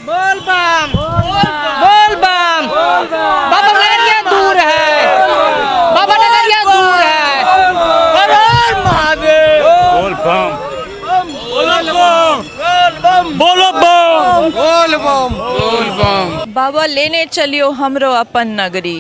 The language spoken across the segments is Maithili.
बोल बम, बोल बम। बाबा नगरिया दूर है, बाबा नगरिया दूर है। हर हर महादेव। बोल बम, बोलो बम, बोल बम। बाबा लेने चलियो हमरो अपन नगरी।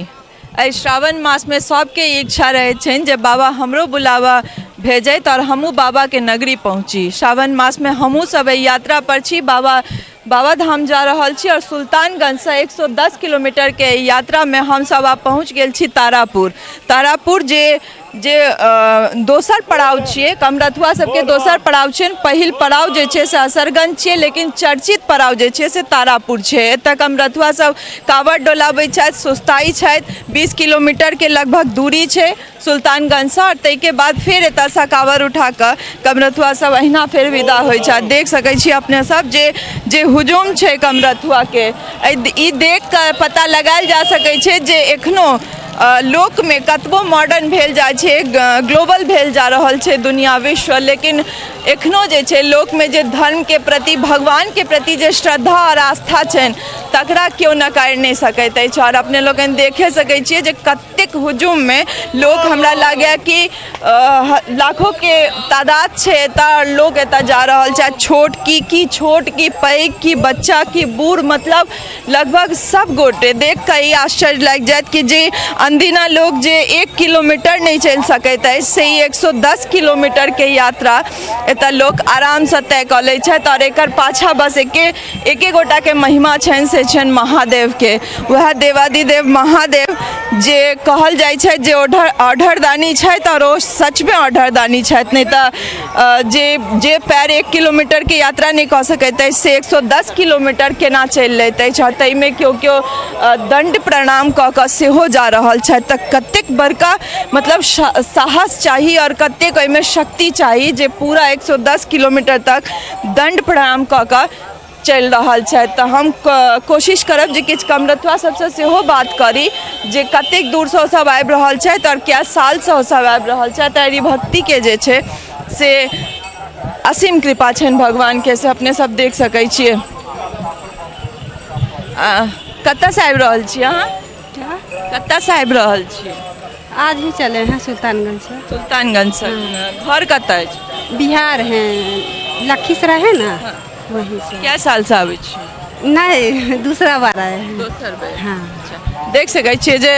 एहि श्रावण मासमे सबके इच्छा रहै छनि जे बाबा हमरो बुलावा भेजैत आओर हमहूँ बाबाके नगरी पहुँची। श्रावण मासमे हमहूँ सब एहि यात्रा पर छी, बाबा बाबा धाम जा रहल छी आओर सुल्तानगंजसँ 110 किलोमीटरके एहि यात्रामे हमसब आब पहुँच गेल छी तारापुर। तारापुर जे जे दोसर पड़ाव छियै, कमरथुआ सबके दोसर पड़ाव छियनि। पहिल पड़ाव जे छै से असरगंज छियै, लेकिन चर्चित पड़ाव जे छै से तारापुर छै। एतऽ कमरथुआ सब काँवर डोलाबै छथि, सुस्ताइ छथि। 20 किलोमीटरके लगभग दूरी छै सुल्तानगंजसँ आओर ताहिके बाद फेर एतऽसँ काँवर उठाकऽ कमरथुआ सब अहिना फेर विदा होइ छथि। देख सकै छी अपने सब जे जे हुजूम छै कमरथुआके, ई देखिकऽ पता लगायल जा सकै छै जे एखनो लोकमे कतबो मॉडर्न भेल जाइ छै, ग्लोबल भेल जा रहल छै दुनिया विश्व, लेकिन एखनो जे छै लोकमे जे धर्मके प्रति, भगवानके प्रति जे श्रद्धा आओर आस्था छनि, तकरा केओ नकारि नहि सकैत अछि। आओर अपने लोकनि देखे सकै छियै जे कतेक हुजूममे लोक, हमरा लागैए कि लाखोके तादाद छै एतऽ आओर लोक एतऽ जा रहल छै। छोट की छोट की पैघ की बच्चा की बूढ़, मतलब लगभग सब गोटे देख कऽ ई आश्चर्य लागि जायत कि जे अनदिना लोक जे 1 किलोमीटर नहि चलि सकैत अछि, से ई 110 किलोमीटरके यात्रा एतऽ लोक आरामसँ तय कऽ लै छथि। आओर एकर पाछाँ बस एके एके गोटाके महिमा छनि, से छनि महादेवके। वएह देवादिदेव महादेव जे कहल जाइ छै जे औढरदानी छथि, आओर ओ सचमे औढरदानी छथि। नहि तऽ जे जे पैर 1 किलोमीटरके यात्रा नहि कऽ सकैत अछि, से 110 किलोमीटर केना चलि लैत अछि? आओर ताहिमे केओ केओ दण्ड प्रणाम कऽ कऽ सेहो जा रहल छथि, तऽ कतेक बड़का मतलब साहस चाही आओर कतेक ओहिमे शक्ति चाही जे पूरा 110 किलोमीटर तक दण्ड प्रणाम कऽ कऽ चलि रहल छथि। तऽ हम कोशिश करब जे किछु कमरथुआ सबसँ सेहो बात करी जे कतेक दूरसँ ओसभ आबि रहल छथि आओर कए सालसँ ओसभ आबि रहल छथि। आओर ई भक्तिके जे छै से असीम कृपा छनि भगवानके, से अपने सब देख सकै छियै। कतऽसँ आबि रहल छी अहाँ? कतऽसँ आबि रहल छी? आज ही चले हैं सुल्तानगंज से। सुल्तानगंज से। घर कतऽ अछि? बिहार है, लखीसराय है ना, वहीं से। कए सालसँ आबै छी? नहीं, दूसरा बार आए हैं। दोसर बेर। हाँ। अच्छा। देख सकै छियै जे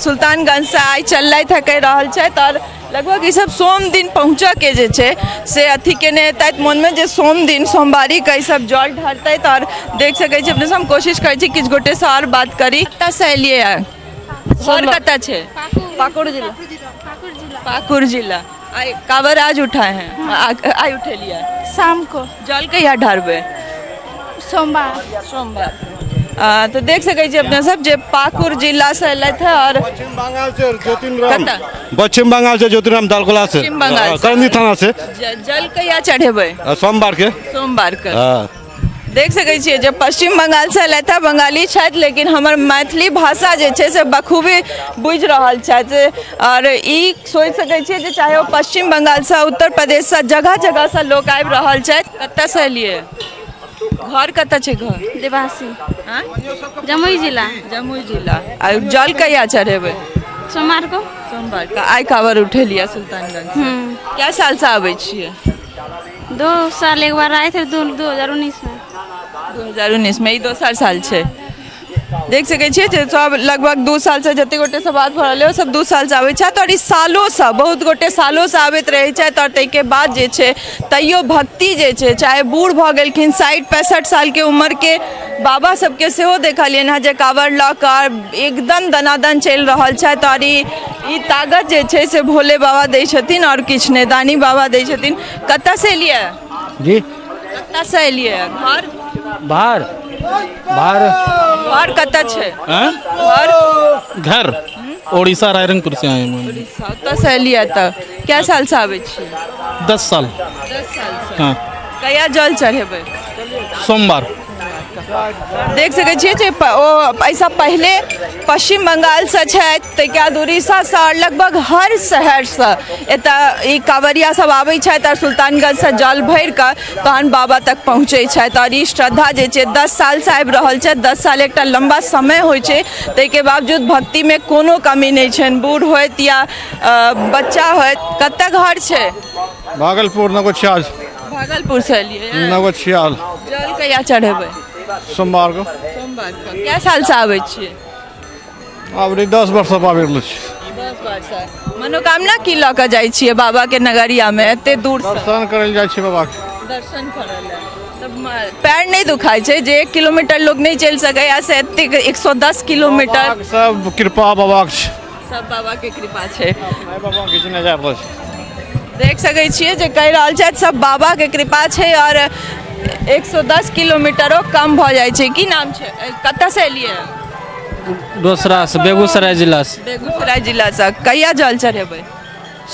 सुल्तानगंजसँ आइ चललथि है, कहि रहल छथि, आओर लगभग ई सब सोम दिन पहुँचऽ के जे छै से अथी केने हेतथि मोनमे जे सोम दिन सोमवारी के ई सब जल ढारतथि। आओर देख सकै छी अपने सब, हम कोशिश करै छी किछु गोटेसँ आओर बात करी। कतऽसँ एलियै है? घर कतऽ छै? पाकुड़ जिला। पाकुड़ जिला। आइ कांवर आज उठाए हैं? आइ उठेलियै? शाम को। जल कहिया ढारबै? सोमवार। सोमवार। तऽ देख सकै छी अपने सब जे पाकुड़ जिलासँ एलथि है आओर पश्चिम बंगाल से ज्योतिन राम। कतऽ? पश्चिम बंगाल से ज्योतिन राम, दालकोला से। पश्चिम बंगाल से। करंदी थाना से। जल कहिया चढ़ेबै? सोमवार के। सोमवार के। हाँ। देख सकै छियै जे पश्चिम बंगालसँ एलथि है, बंगाली छथि, लेकिन हमर मैथिली भाषा जे छै से बखूबी बुझि रहल छथि। आओर ई सोचि सकै छियै जे चाहे ओ पश्चिम बंगालसँ, उत्तर प्रदेशसँ, जगह जगहसँ लोक आबि रहल छथि। कतऽसँ एलियै? घर कतऽ छै घर? देवासी। आँय? जमुई जिला। जमुई जिला। आ जल कहिया चढ़ेबै? सोमवार को। सोमवार के। आइ कांवर उठेलियै सुल्तानगंज से? कए सालसँ आबै छियै? 2 साल एक बार आए थे 2019 में। 2019 में, ई दोसर साल छै। देख सकै छियै जे सब लगभग 2 सालसँ जतेक गोटेसँ बात भऽ रहल अइ, ओ सब 2 सालसँ आबै छथि। आओर ई सालोसँ, बहुत गोटे सालोसँ आबैत रहै छथि। आओर ताहिके बाद जे छै तैयो भक्ति जे छै, चाहे बूढ़ भऽ गेलखिन, 60-65 सालके उमरके बाबा सबके सेहो देखलियनि हँ जे काँवर लऽ कऽ एकदम दनादन चलि रहल छथि। आओर ई ताकत जे छै से भोले बाबा दै छथिन, आओर किछु नहि, दानी बाबा दै छथिन। कतऽसँ एलियै? जी। कतऽसँ एलियै? घर? बाहर, बाहर। घर कतऽ छै? हैं? घर? घर उड़ीसा, रायरंगपुर से आए हैं। उड़ीसा, ओतऽसँ एलियै तऽ कए सालसँ आबै छियै? 10 साल। 10 सालसँ। हाँ। कहिया जल चढ़ेबै? सोमवार। देख सकै छियै जे ओ एहिसँ पहिले पश्चिम बंगालसँ छथि, ताहिके बाद उड़ीसासँ, आओर लगभग हर शहरसँ एतऽ ई कांवरिया सब आबै छथि आओर सुल्तानगंजसँ जल भरि कऽ तहन बाबा तक पहुँचै छथि। आओर ई श्रद्धा जे छै 10 सालसँ आबि रहल छथि। 10 साल एकटा लम्बा समय होइ छै, ताहिके बावजूद भक्तिमे कोनो कमी नहि छनि, बूढ़ होथि या बच्चा होथि। कतऽ घर छै? भागलपुर नगोछियाल। भागलपुर से एलियै? नगोछियाल। जल कहिया चढ़ेबै? सोमवार को। सोमवार को। कै साल से आबै छियै? आब 10 वर्ष से आबि रहल छी। 10 वर्ष। मनोकामना की लऽ कऽ जाइ छियै बाबा के नगरिया में एते दूर से? दर्शन करै लए जाइ छी बाबा के। दर्शन करऽ लए। तब पैर नहि दुखाइ छै? जे 1 किलोमीटर लोग नहि चलि सकैया से एतेक 110 किलोमीटर? बाबाके सब कृपा बाबाके छै। सब बाबा के कृपा छै। नहि बाबा घिचने जा रहल छै। देख सकै छियै जे कहि रहल छथि सब बाबा के कृपा छै आओर 110 किलोमीटरो कम भऽ जाइ छै। की नाम छै? कतऽ से एलियै? दोसरा से, बेगूसराय जिला से। बेगूसराय जिलासँ। कहिया जल चढ़ेबै?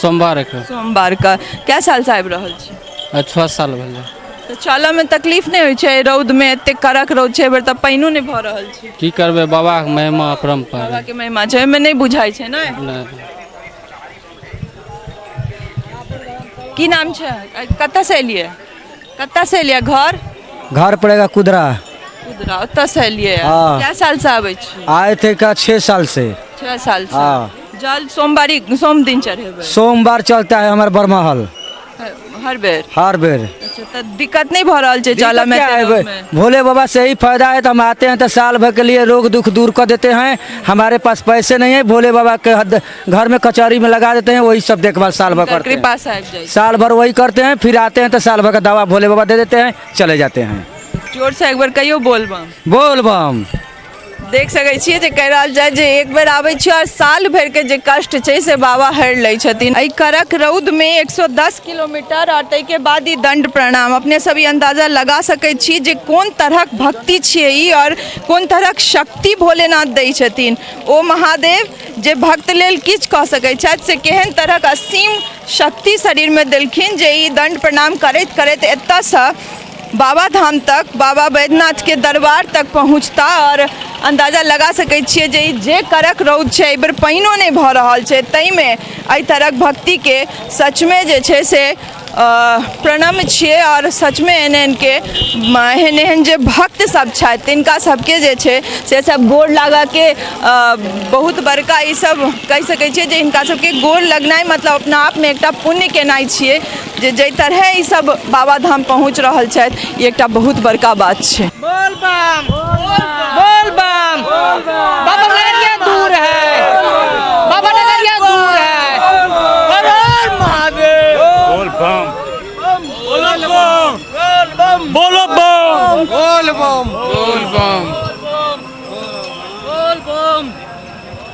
सोमवार के। सोमवार के। कै सालसँ आबि रहल छी? 6 साल भेलै। तऽ चलऽमे तकलीफ नहि होइ छै रौदमे? एते कड़क रौद छै, एहि बेर तऽ पानिओ नहि भऽ रहल छै। की करबै, बाबाके महिमा अपरम्पार। बाबाके महिमा छै, ओहिमे नहि बुझाइ छै ने? नहि। की नाम छै? कतऽ से एलियै? कतऽ से एलियै? घर? घर पड़ेगा कुदरा। कुदरा, ओतऽ से एलियै? हाँ। कै साल से आबै छी? आए थे का 6 साल से। 6 साल से? हाँ। जल सोमवारी, सोम दिन चढ़ेबै? सोमवार चलता है हमारे बरमहल। हर बेर? हर बेर। अच्छा, तऽ दिक्कत नहीं भऽ रहल छै चलऽ में? क्या है? एते रौदमे? भोले बाबा से ही फायदा है तो हम आते हैं तो साल भर के लिए रोग दुख दूर कर देते हैं। हमारे पास पैसे नहीं है, भोले बाबा के हद घर में कचहरी में लगा देते हैं, वही सब देखभाल साल भर करते हैं। कृपा से आबि जाइ छै। साल भर वही करते हैं, फिर आते हैं तो साल भर का दवा भोले बाबा दे देते हैं, चले जाते हैं। जोर से एक बेर कहियो बोलबम। बोल बम। देख सकै छियै जे कहि रहल जाय जे एक बेर आबै छी आओर साल भरिके जे कष्ट छै से बाबा हरि लै छथिन। एहि कड़क रौदमे 110 किलोमीटर आओर ताहिके बाद ई दण्ड प्रणाम, अपने सब ई अन्दाजा लगा सकै छी जे कोन तरहक भक्ति छियै ई आओर कोन तरहक शक्ति भोलेनाथ दै छथिन। ओ महादेव जे भक्त लेल किछु कऽ सकै छथि, से केहन तरहक असीम शक्ति शरीरमे देलखिन जे ई दण्ड प्रणाम करैत करैत एतऽसँ बाबा धाम तक, बाबा बैद्यनाथ के दरबार तक पहुँचता। आओर अन्दाजा लगा सकै छियै जे ई जे कड़क रौद छै, एहि बेर पानिओ नहि भऽ रहल छै, ताहिमे एहि तरहक भक्तिके सचमे जे छै से प्रणम्य छियै। आओर सचमे एहन एहनके, एहन एहन जे भक्त सब छथि तिनका सबके जे छै से सब गोर लागऽके बहुत बड़का ई सब कहि सकै छियै जे हिनका सबके गोर लगनाइ मतलब अपना आपमे एकटा पुण्य केनाइ छियै, जे जाहि तरहे ई सब बाबा धाम पहुँच रहल छथि, ई एकटा बहुत बड़का बात छै। बोल बम, बोल बम। बाबा नगरिया दूर है, बाबा नगरिया दूर है। हर हर महादेव। बोल बम, बोलो बम, बोल बम, बोल बम। बोल बम,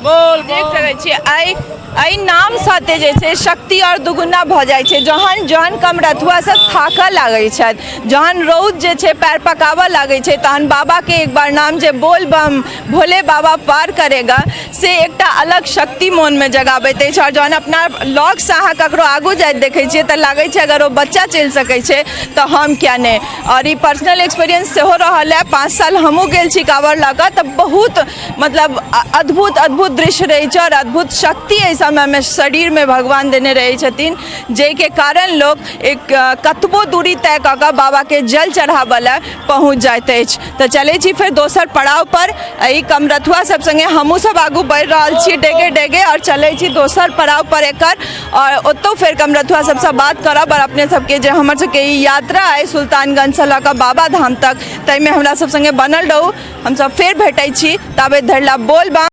बोल। देख सकै छियै, एहि एहि नाम साथे जे छै शक्ति आओर दुगुना भऽ जाइ छै। जहन जहन कमरथुआ सब थाकऽ लागै छथि, जहन रौद जे छै पैर पकाबऽ लागै छै, तहन बाबाके एक बार नाम जे बोल बम, भोले बाबा पार करेगा, से एकटा अलग शक्ति मोनमे जगाबैत अछि। आओर जहन अपना लगसँ अहाँ ककरो आगू जाइत देखै छियै तऽ लागै छै अगर ओ बच्चा चलि सकै छै तऽ हम किया नहि? आओर ई पर्सनल एक्सपीरियंस सेहो रहल है। 5 साल हमहूँ गेल छी काँवर लऽ कऽ, तऽ बहुत मतलब अद्भुत अद्भुत दृश्य रहै छै आओर अद्भुत शक्ति एहि समयमे शरीरमे भगवान देने रहै छथिन, जाहिके कारण लोक एक कतबो दूरी तय कऽ कऽ बाबाके जल चढ़ाबऽ लए पहुँच जाइत अछि। तऽ चलै छी फेर दोसर पड़ाव पर। एहि कमरथुआ सब सङ्गे हमहूँ सब आगू बढ़ि रहल छी डेगे डेगे आओर चलै छी दोसर पड़ाव पर एकर, आओर ओतहु फेर कमरथुआ सबसँ बात करब। आओर अपने सबके जे हमर सबके ई यात्रा अइ सुल्तानगंजसँ लऽ कऽ बाबा धाम तक, ताहिमे हमरा सब सङ्गे बनल रहू। हमसब फेर भेटै छी, ताबे धरि ला बोल बम।